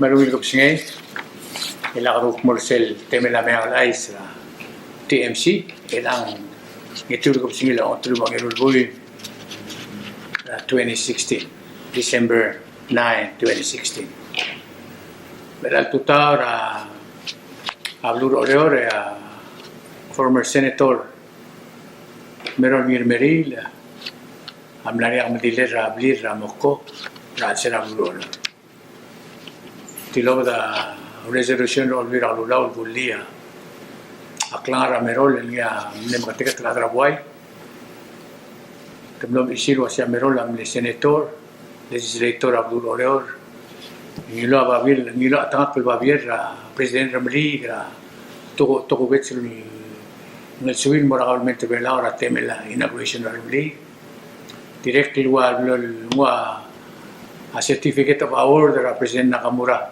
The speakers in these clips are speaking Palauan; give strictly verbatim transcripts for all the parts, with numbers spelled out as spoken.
Me a ungil kebesengei, e lak kuk mo er sel temel a Meang el Chais er a T M C, e ng ngetiu el kebesengil a ongeteruich me a ongeru el buil er a twenty sixteen, December nine, twenty sixteen. Me a tutau er a beluu er Oreor, e a former Senator Merol Ngirmeriil a mla er ngii a kemeldiil er a blir er a Mokko er a chelsel a beluu er Oreor. Tilobed a resolution er a Olbiil er a Kelulau el kullii a klengar er a Merol el ngii a mle meketeket el chad er a buai. Te mlo mesisiich el uasei a Merol a mle senator, legislator er a beluu er Oreor. Ngiluu a babier, ngiluu a chetengakl el babier er a President Remeliik er a tokubets el ngelsuil el mo er a government er a Belau er a temel a inauguration er a Remeliik. Dirrek el ua el nguu a certificate of award er a President Nakamura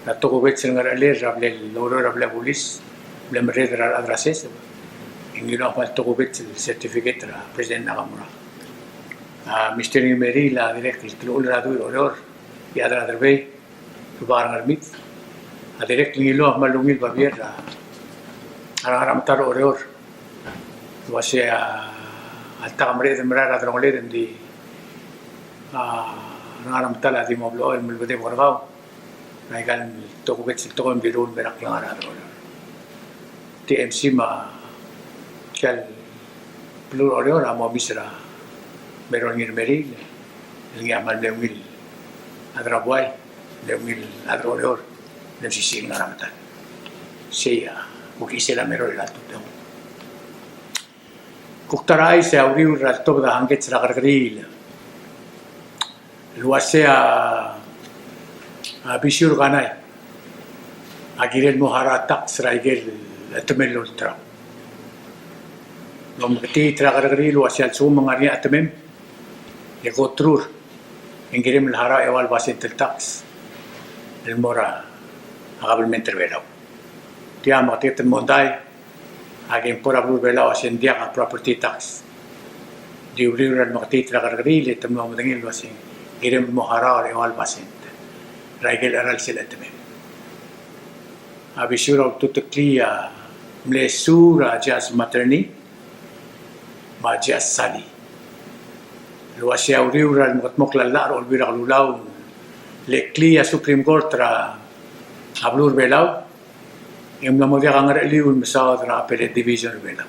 er a tokubets el ngerechelel er a blil oureor er a blil bulis, blil merreder er a rechad er a seseb. E ngiluu a kmal tokubets el certificate er a President Nakamura. A Mister Ngirmeriil a dirrek el klou el er a dui er Oreor, e a chad er a Derbei, Rubak er a Ngermid, a dirrek el ngiluu a kmal ungil babier er a rengar er a metal er Oreor. Uasei a, a ltak a mereched el merael er a delongeled, ng di a rengar er a metal a di mo blechoel el melebedebek er kau er aika el tokubets el tekoi me ng dilu el mei er a klengar er a delongeled. T M C me a tia el beluu er Oreor a mo omes er a Merol Ngirmeriil el ngii a kmal mle ungil chad er a buai, mle ungil chad er Oreor, mle mesisiich el ngar er a metal. Sei a kuk chisel a Merol er a tutau. Kuk ta er a chais e a uriul er a letobed a hangkets er a kerrekeriil el uasei a, a Bisiu er Kanai a kirel mo harau a tax er a ikel chetemel el olterau. Ng omeketiit er a kerrekeriil el uasei a lsekum ng ngar er ngii a chetemem e ko terur, e ng kirem el harau a eua el basent el tax el mo er a kabelment er a Belau. Tia a meketeket el mondai a kempo er a beluu er a Belau a se ng diak a property tax. Di uriul er a lemeketiit er a kerrekeriil e te mlo medengei el uasei ng kirem el mo harau er a eua el basent er a ikel cheral sel chetemem. A Bisiu er a ultuteklii a mle suur a Judge Materne me a Judge Salii el uasei a uriul er a lemekedmokl a llach er a Olbiil er a Kelulau el kleklii a Supreme Court er a beluu er a Belau e ng mla mo diak a ngercheliu el mesaod er a Appellate Division er a Belau.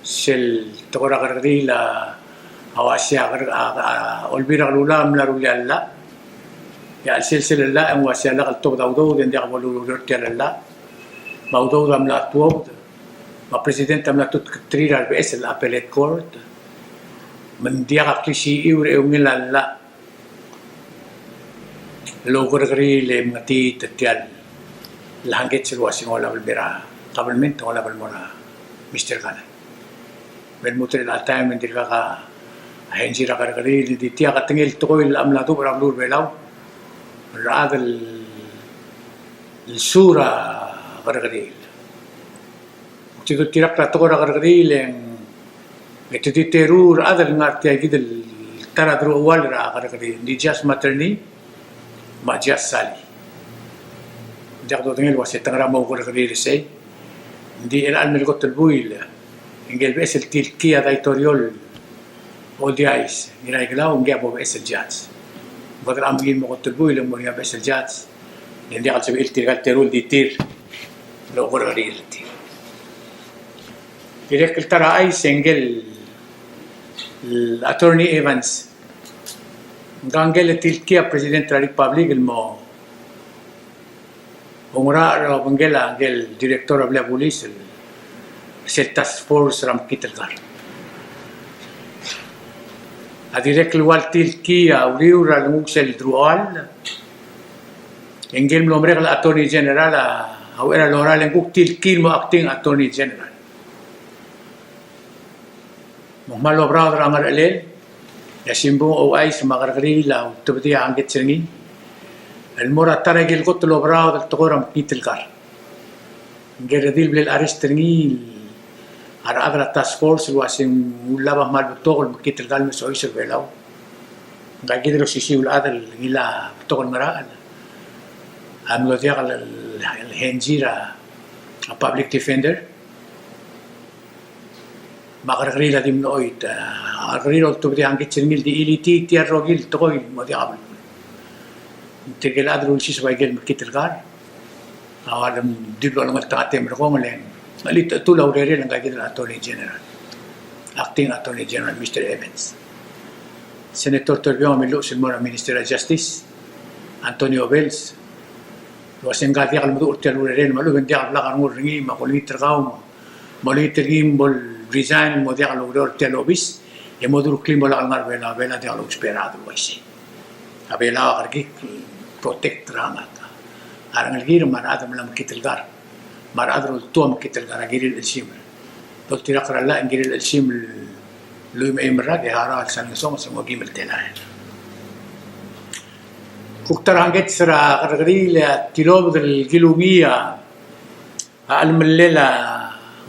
Sel tekoi er a kerrekeriil a uasei a, a, a Olbiil er a Kelulau a mla rullii a llach, e a chelsel sel llach e ng uasei a lak letobed a udoud e ng diak bo lureor tia el llach, me a udoud a mla tuobed, me a President a mla tutketerir a rebeches el Appellate Court me ng diak a klisichiu er a eungel a llach el oukerrekeriil e meketiit er tia el hangkets el uasei ng olab el mei er a kabelment, ng olab el mo er a Mister Kanai. Me lmuut er chelecha el taem e ng dirkak a henzi er a kerrekeriil, e di tia ketengel tekoi el mla dubech er a beluu er a Belau el rechad el suur a kerrekeriil. Te di ultirakl a tekoi er a kerrekeriil e ng, e te di teru el chad el ngar tia kid el ta er a deruchall er a kerrekeriil, ng di Judge Materne me a Judge Salii. Ng diak dodengei el uasei te ngar er a mo kerrekeriil er sei, ng di chelecha el mle kot el buil e ngike el beches el tilkii a dictatorial Oldiais Ngiraikelau, ngii a mo beches el judge. Ng kede mengiil el mo kot el buil e mo er ngii a beches el judge. E ng diak el sebechir tirka el teru el di tir el oukerrekeriil er tir. Dirrek el ta er a chais e ngike el Attorney Evans, ngka ngike el tilkii a President er a Republic el mo oungerachel er a obengkel a ngike el director er a blil a bulis el sel task force er a mekngit el kar. A dirrek el ua el tilkii a uriul er a lenguu sel deruchall e ngike el mlo merek el Attorney General a uchei er a lorael e ng kuk tilkii el mo acting Attorney General. Me ng kmal oberaod er a ngerechelel, e a simbung ouchais me a kerrekeriil a ultebedii a hangkets er ngii el mo er a ta er a ikel kot el oberaod el tekoi er a mekngit el kar. Ngike el redil el bla el arrest er ngii a rechad er a task force el uasei ng ulab a kmal betok el mekngit el kar el me soiseb er a Belau. Ngka kid el osisiu el chad el ngilai a betok el ngerachel a mlo diak el, el henzi er a, a public defender. Me a kerrekeriil a di mlo choit, a kerrekeriil a oltobedii a ngketsi er ngii el di chilitii tia el rokui el tekoi el mo diak a belkul. Tirke el chad el ulsiseb a ikel mekngit el kar a ua le di blo lengeltengat e merekong e le ng chelitechetul a urerir el ngka kid el Attorney General, Acting Attorney General, Mister Evans. Senator Toribiong a milluches el mo er a Minister of Justice, Antonio Bells, el uasei ngka a diak lemeduch er tia el urerir me a lechub e ng diak el blak a rengul er ngii me a kulengit er kau me a olengit er ngii me bo le resign el mo diak loureor er tia el obis e mo dureklii el mo lak el ngar er Belau. A Belau a diak lousbech er a chad el uaisei. A Belau a kerekikl el protect er a ngak, a rengelekir me a rechad el mla mekngit el kar me a rechad el oltuu a mekngit el kar. A kirir el chelsimer, doltirakl er a llach e ng kirir el chelsimer el lluich me a eim el rak e harau a chelsang e ng soam e ng okeim el telael. Kuk ta er a ngketsi er a kerrekeriil e a tilobed el kilungii a a chelemellel a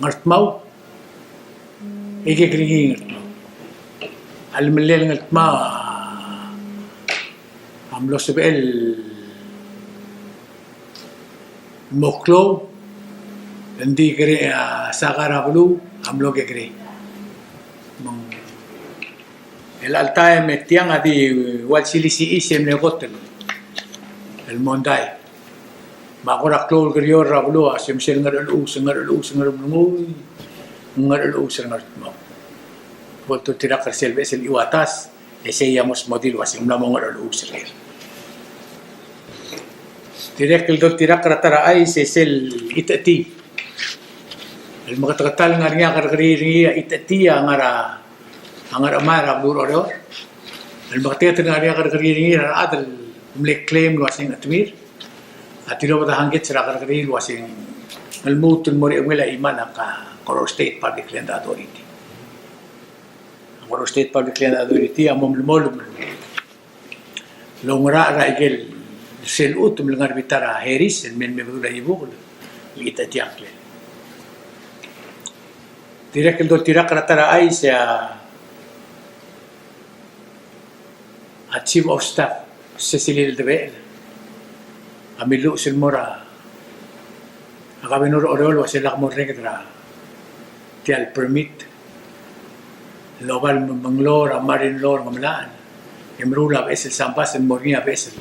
Ngardmau. Ikekringii Ngardmau. A chelemellel Ngardmau a mlo sebechel el mo klou, ng di kerei a sakar a beluu a mlo kekerei. Me ng chelecha el taem e tiang a di ua lsilisichii e mle kot el mondai. Me a kora klou el kerior er a beluu a se me sel Ngerchelechus, Ngerchelechus, Ngerchelechus, Ngerchelechus er Ngardmau. Bo ltoltirakl er sel beches el Iuatas, e sei a mo smodii el uasei ng mla mo Ngerchelechus er ker. Dirrek el doltirakl er a ta er a chais e sel Itechetii. El meketeketang el ngar er ngii a kerrekeriil er ngii a Itechetii a ngar er a a Ngerchemai er a beluu er Oreor. El meketeket el ngar er ngii a kerrekeriil er ngii er a rechad el mle claim el uasei ng chetemir. A tilobed a hangkets er a kerrekeriil el uasei ng lmuut el mo er a eungel a chimal a ngka Koror State Public Land Authority. A Koror State Public Land Authority a mo melemolem el oungerachel er a ikel sel chutem el ngar er a bita er a Harris el mei el me bedul a Iebukel el Itechetii a ngklel. Dirrek el doltirakl er a ta er a chais e a Chief of Staff Secilil Debechel a milluches el mo er a a Governor er Oreor el uasei lak mo merreked er tia el permit el oba el menglou er a marine law er Ngemelachel. E meruul a beches el sambas el mo er ngii a beches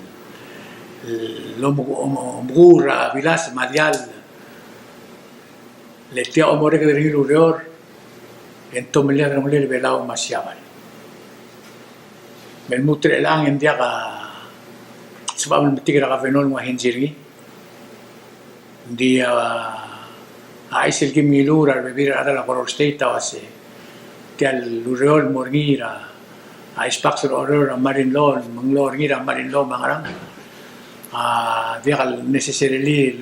el om-, om-, omekuul er a bilas me a diall. Le tia omerreked er ngii el ureor e ng tomellii a delongelel a Belau me a Siabal. Me lmuut er chelechang e ng diak a sebecham el metik er a Governor el nguu a henzi er ngii. Ng di a, a chais el kim ngiluu er a rebebil er a rechad er a Koror State a uasei tia el ureor el mo er ngii er a, a ice box er Oreor er a marine law, menglou er ngii er a marine law me a ngerang, a diak el necessarily el,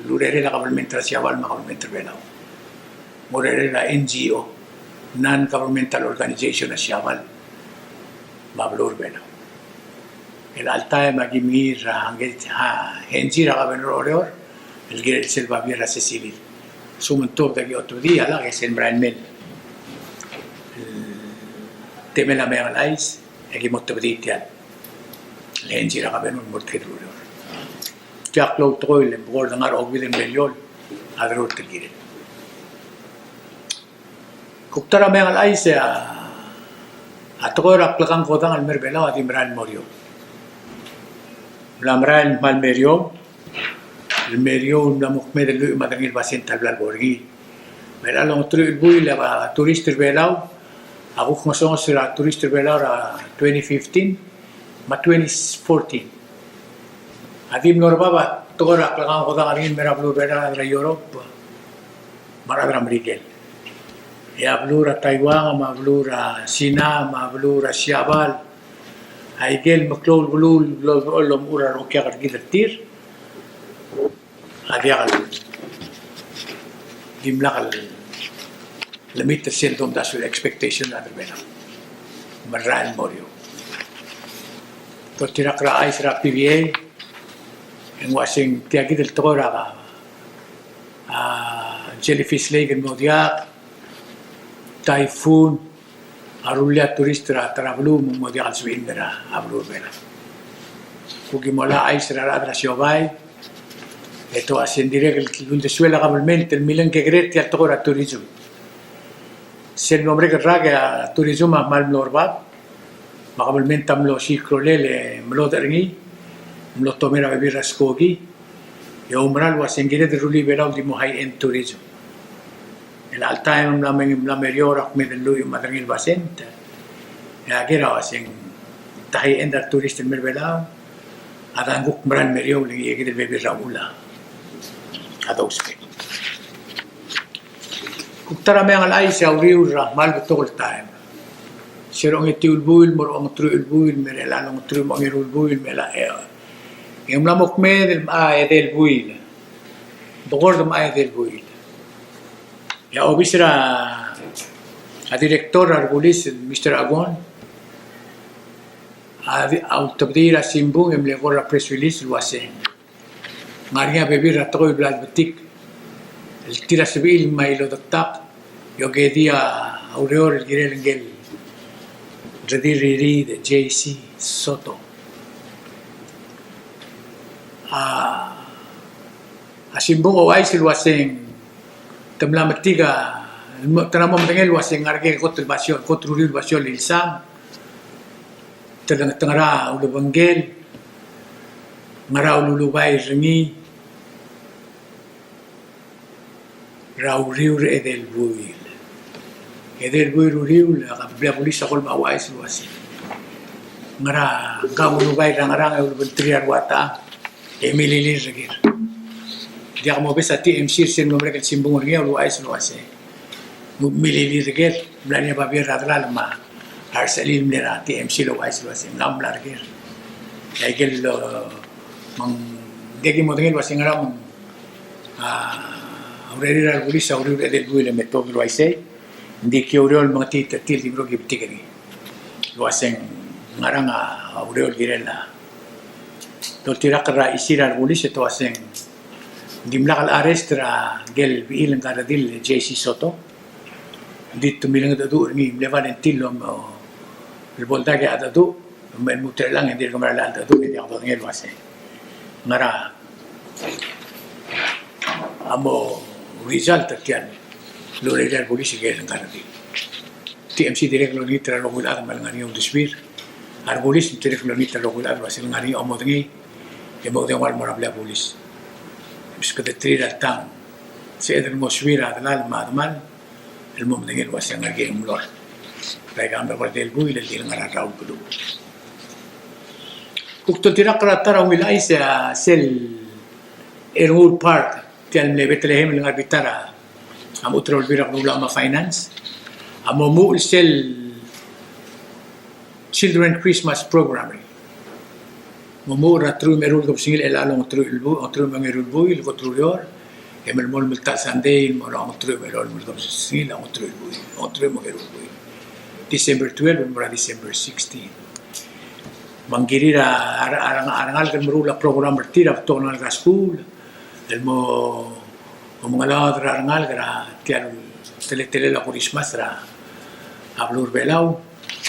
el urerel a kabelment er a Siabal me a kabelment er a Belau. Ng urerel a N G O, non governmental organization er a Siabal me a beluu er a Belau. El alta e me aki mengiil er a hangkets, a, henzi er a Governor er Oreor el kirel sel babier er a Secilil. Sel mo tuobed e aki otobedii a lak e sel merael mei el temel a Meang el Chais e aki mo otobedii tia el henzi er a Governor el mo er tirke el ureor. Tia klou el tekoi el mle kora ngar er a okeuid el miliol a deruul tirke el kirel. Kuk ta er a Meang el Chais e a, a tekoi er a klekangkodang el mei er a Belau a di merael el mo er eou. Mla merael el kmal mei er eou, el mei er eou el mla mo kmeed el lluich me a tang el basent a bla lebo er ngii. Me a longeteruich el buil e a tourist er a Belau a kuk ngesonges er a tourist er a Belau er a twenty fifteen me a twenty fourteen. A di mlo er bab a tekoi er a klekangkodang er ngii el mei er a beluu er a Belau, a rechad er a Europe me a rechad er a Merikel. E a beluu er a Taiwan me a beluu er a Sina me a beluu er a Siabal, a ikel meklou el beluu el blo, blo, blo, blo, er a rokui a kerrekeriil er tir a diak el dimlak el meet er sel domdasu el expectation er a rechad er a Belau. Merael el mo er eou. Doltirakl er a chais er a P V A e ng uasei ng tia kid el tekoi er a, a, Jellyfish Lake el mo diak, typhoon, a rullii a tourist er a ta er a beluu me ng mo diak el sebechir el mei er a beluu er a Belau. Kuk ki mo er a chais er a rechad er a siobai, E te ua se ng dirrek el uldesuel a kabelment el milengkekerei er tia el tekoi er a tourism. Sel mlo merek el rak e a tourism a kmal mlo er bab, me a kabelment a mlo osiik a rolel e mlo er ngii, mlo tomei er a bebil er a skoki, e oumerang el ua se ng kired el rullii a Belau el di mo high-end tourism. El alta e ng mla me, mla meriou er a kmeed el lluich me a derengel basent. E a ker a ua se ng te high-end er a tourist el mei er a Belau a dang kuk mera el meriou, le ng kid el bebil er a uchul a dousbech. Kuk ta er a meang el chais e a uriul er a kmal betok el taem. Se er a ongetiu el buil, mo er a ongeteruich el buil, me er a ongeteruich me a ongeru el buil, me er a, e, e ng mla mo kmeed el mla edei el buil. Bekord el mla edei el buil. E a obis er a, a director er a rebulis, Mister Agon, a di, a ultebedii er a simbung e mle kora press release el ua se ng ngar er ngii a bebil er a tekoi el bla lebetik el tir a sebechir el mei el odedak e okedii a ureor el kirel ngike el redil er a J C Soto. A, a simbung a ouchais el ua se ng te mla metik a, te mla mo medengei el ua se ng ngar er ngii a kot el basio, kot el uriul el basio el ilsang, te, te ngera a ulebengkel, ngera a ululubai er ngii er a uriul er a edei el buil. Edei el buil er a uriul, a blil a bulis a kol mo ouchais el ua se ng ngera a ululubai er a ngerang e ulebengterir a rua techang e mililir er ker. Diak mobes a T M C er sel mlo merek el simbung er ngii a uluuchais el ua se ng mililir er ker, mla er ngii a babier er a delal me a resechelil el mle er a T M C el ouchais el ua se ng mla er ker. E aike el, e, me ng diak ki modengei el ua se ngera me ng, a, urerir a rebulis a uriul er a edei el buil e me tuobed el uaisei. Ng di ki oureor el mengetii a tir el di meruul a ki betik er ngii el ua se ng ngerang a ureor el kirel a doltirakl er a chisir a rebulis e te ua se ng dimlak el arrest er a ngike el bechil ngka el redil el J C Soto. Ng di te milengedecheduch er ngii, mle volunteer el mo, el bo ldak e a chedecheduch, me lmuut er chelechang e ng dirk mera el chedecheduch e ng diak dodengei el ua se ngera a mo result er tia el urerir a rebulis er ngike el ngka el redil. T M C a dirrek el olengit er a rokui el chad me a lengar er ngii a uldesuir. A rebulis a dirrek el olengit er a rokui el chad el ua se ng ngar er ngii a omodengei e mo oudengua el mo er a blil a bulis. Mskedeterir a tang, sebeched el ngosuir a delal me a demal el mo medengei el ua se ng ngar er ngii a mlo er aika el mlo er a edei el buil el di ngar er a Raul Beluu. Kuk doltirakl er a ta er a ungil chais e a sel Ernguul Park, tia el mle Bethlehem el ngar er a bita er a mechut er a Olbiil er a Kelulau me a Finance, a mo omuchel sel Children Christmas Program. Mo omuchel er a teruich me a eru el kebesengil er chelecha el ongeteruich el bu-, ongeteruich me a ongeru el buil, kot el ureor, e melemolem el ta el Sunday el mo er a ongeteruich me a eru el kebesengil er a ongeteruich el buil, ongeteruich me a ongeru el buil. December twelve el mo er a December sixteen. Me ng kirir a, a, a, a rengalek el meruul a program er tir a betok el ngalek er a skuul el mo, mo mengelaod er a rengalek er tia el teletelel a Kurismas er a beluu er a Belau.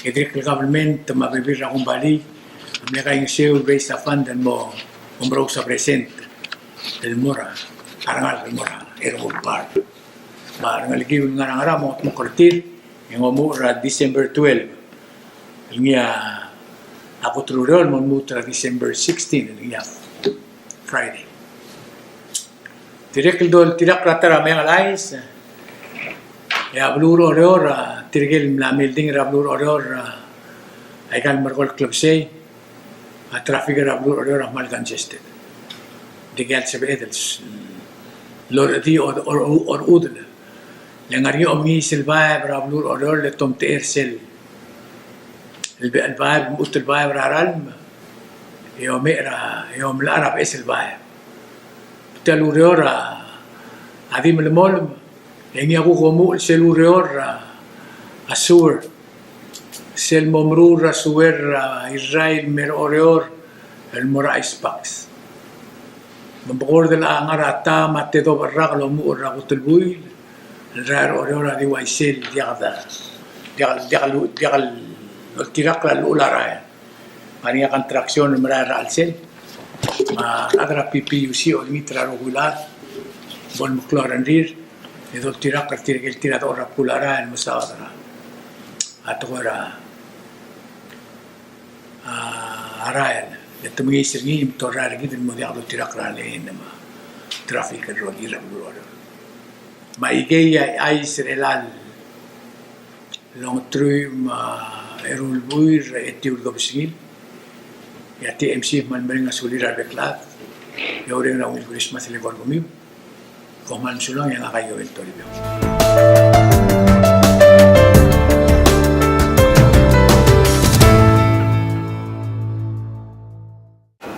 E dirrek el government me a bebil er a kombalii a mle kaingeseu el raise a fund el mo, mo merous a present el mo er a rengalek el mo er a Ernguul Park. Me a rengelekiu el ngar er a Ngara a mo ngetmokl er tir, e ng omuchel er a December twelve el ngii a kot el ureor el mo lmuut er a December sixteen el ngii a Friday. Dirrek el doltirakl er a ta er a meang el chais, e a beluu er Oreor, a, tirke el mla milding er a beluu er Oreor, a, aika el merekong el klebesei, a traffic er a beluu er Oreor a kmal congested. Ng dikea el sebeched el s-, lorechedii or-, or-, orechudel. Le ngar er ngii a omengiis el baeb er a beluu er Oreor le te omtechei er sel, el be-, el baeb, mechut el baeb er a ralm, e omecher a, e omelechar a beches el baeb. Tia el ureor a, a di melemolem, e ngii a kuk omuchel sel ureor a, a sewer. Sel mo meruul er a sewer er a Irrai el mei er Oreor el mo er a Ice Box. Me ng bekord el ngar er a ta me a tedobech el rak el omuchel er a kot el buil el rael er Oreor a di uaisei el diak, diak, diak, diak loltirakl a llechul a rael. Ngar er ngii a construction el merael er a chelsel. Me a rechad er a PPUC a olengit er a rokui el chad, bo lemeklou a rengrir, e doltirakl er tirke el tir a dechor er a bkul a rael el mesaod er a tekoi er a, a rael. E te mengiis er ngii me te orrael er kid el mo diak doltirakl er a lane me a traffic el rolel er a beluu er a Oreor. Me aikei a chais er chelecha el ongeteruich me a eru el buil er a etiu el kebesengil. E a TMC me a lemereng a sulir a rebek el chad. E oureng er a ungil Christmas el eko er kemiu. Kom kmal mesulang, e ngak a Joel Toribiong.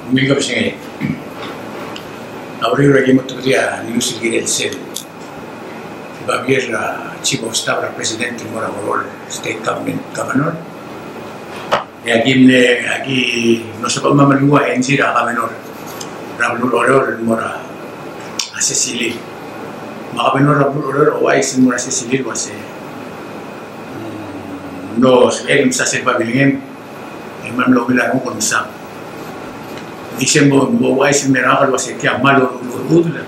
Ungil kebesengei. A uriul er a ki mo tebedii a news el kirel sel babier er a Chief of Staff er a President el mo er a Koror State Government Governor. E aki mle, aki mlo sebechemam el nguu a enzi er a Governor er a beluu er a Oreor el mo er a Secilil. Me a Governor er a beluu er a Oreor a ouchais el mo er a Secilil el uase, mm, mlo sebechel el msa sel babilngem, e kmal mlo ungil a renguk el msa. Di se mo, mo ouchais el mei er ngak el uase tia kmal ur-, ur-, urudel.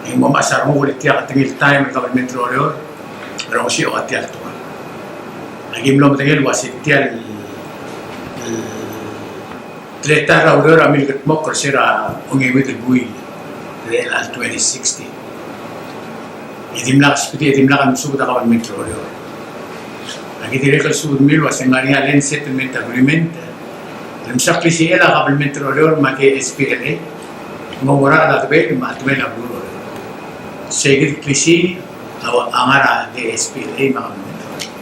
E ng mo mechas a renguk el tia ketengel taem el kabelment er a Oreor er a osiik a tia el tekoi. Aki mlo medengei el uase tia el, el teletael er a ureor a milkedmokl er se er a ongeuid el buil er chelecha el twenty sixteen. E dimlak sbedii, e dimlak el mesubed a kabelment er a Oreor. Aki dirrek el subed el uase ng ngar er ngii a Land Settlement Agreement el msa klisichel a kabelment er a Oreor me a KSPLA. Ng oungerachel a debel me a debel a beluu er a Oreor. Sei kid el klisiich a ngar er a KSPLA me a kabelment er a Oreor.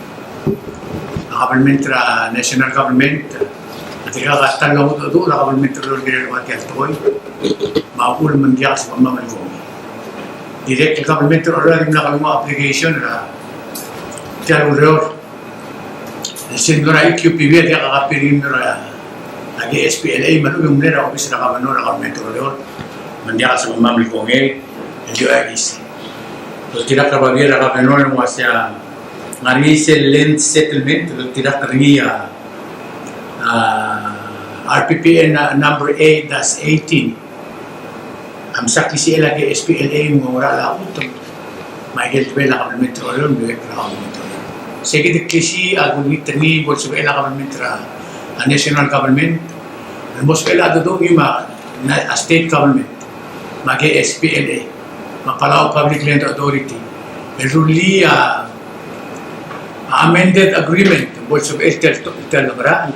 A kabelment er a national government a dirkak a ta el longedecheduch er a kabelment er a Oreor el kirel ua tia el tekoi. Me a uchul me ng diak el sebechemam el kongei. Dirrek el kabelment er a Oreor a dimlak el nguu a application er tia el ureor. Sel mlo er a EQPB a diak a copy er ngii el mlo er a KSPLA me a lechub e ng mle er a obis er a governor er a kabelment er a Oreor. Me ng diak el sebechemam el kongei el di ouchais. Doltirakl er a babier er a governor el uase a ngar er ngii sel land settlement, doltirakl er ngii a, a, RPPA na-, number eight dash eighteen. A msa klisichel a KSPLA me ng oungerachel a chutem me aike el debel a kabelment er a Oreor, me a kabelment er a Oreor. Sei kid el klisiich a kulengit er ngii bo lsebechel a kabelment er a, a national government el mo sebechel a cheldecheduch ngii me a, a state government me a KSPLA me a Palau Public Land Authority el rullii a, a amended agreement bo lsebechel tia el, tia el ngerachel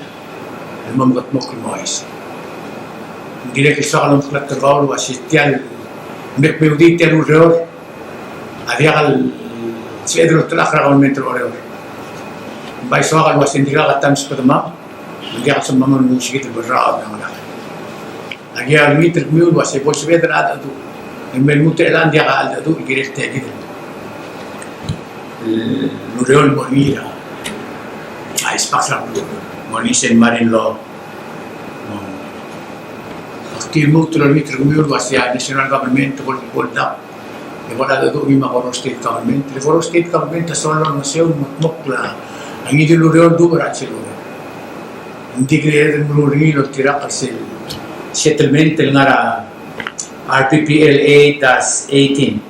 el mo mekedmokl el mo ouchais. Ng dirrek el soak el omeklatk er kau el uase tia el mle kmeudii tia el ureor a diak el sebeched el oltelechakl er a kabelment er a Oreor. Ng bai soak el uase ng dirkak a ta el msbedemam, ng diak el sebechemam el mo osiik el bo lerechar a ongeim el ngerachel. Aki olengit er kemiu el uase bo lsebeched el cheldecheduch. E me lmuut er chelechang e ng diak a cheldecheduch el kirel tia kid el ureor el mo er ngii er a, a, East Pacific, mo er ngii sel marine law. Ak di lmuut el olengit er kemiu el uase a national government a bo, bo ledakt e bo el cheldecheduch ngii me a Koror State Government. Le Koror State Government a soal el olengeseu el mo, mo kmo a ngii di el ureor el duubech er a chelsel ureor. Ng di kired el meruul er ngii el oltirakl er sel settlement el ngar er a RPPLA dash eighteen.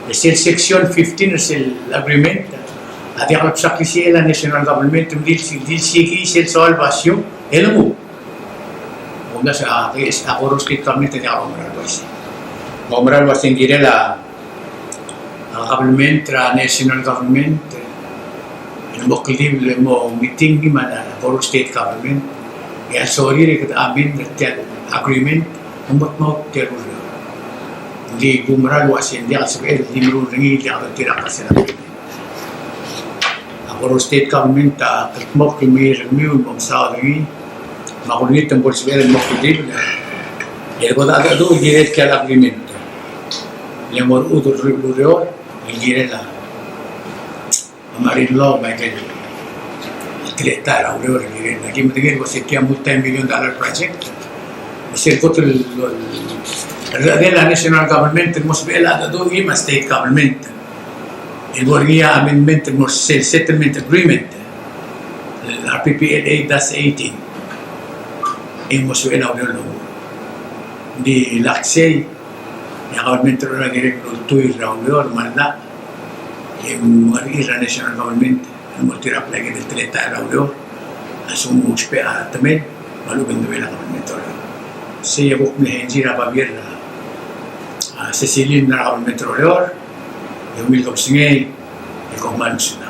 E sel section fifteen er sel agreement a diak el bsa klisichel a national government me di, di lsiikii sel soal basio el nguu. Ng omdasu a, a Koror State Government a diak a oumera el uaisei. Ng oumera el uaisei ng kirel a, a government er a national government el mo kldibel el mo meeting ngii me a Koror State Government e a sorir e kede amend er tia el agreement me ng mo dmaut tia el ureor. Ng di kuumera el uaisei ng diak el sebechel el di meruul er ngii el diak doltirakl er sel agreement. A Koror State Government a kldmokl el mengiil er kemiu el mo mesaod er ngii, me a kulengit me bo lsebechel el mo kldibel e bo decheldecheduch el kirel tia el agreement. Le mo er a uchul el ureor el kirel a marine law me aike el teletael er a ureor el kirel. Aki medengei el uase tia multi-million dollar project. Me sel kot el, el, el, el national government el mo sebechel a cheldecheduch ngii me a state government el mo er ngii a amendment el mo er sel settlement agreement, el RPPLA dash eighteen, e ng mo sebechel a ureor el mo. Ng di lak sei, e a government er a Oreor a kirek el ultuil er a ureor me a llach, e mengerechir er a national government el mo er tir a blai el teletael er a ureor a lsekum ng ousbech a temel me a lechub e ng debel a government er a Oreor. Sei a kuk mle henzi er a babier er a, a, sesilin er a government er a Oreor, e ungil kebesengei, e kom kmal mesulang.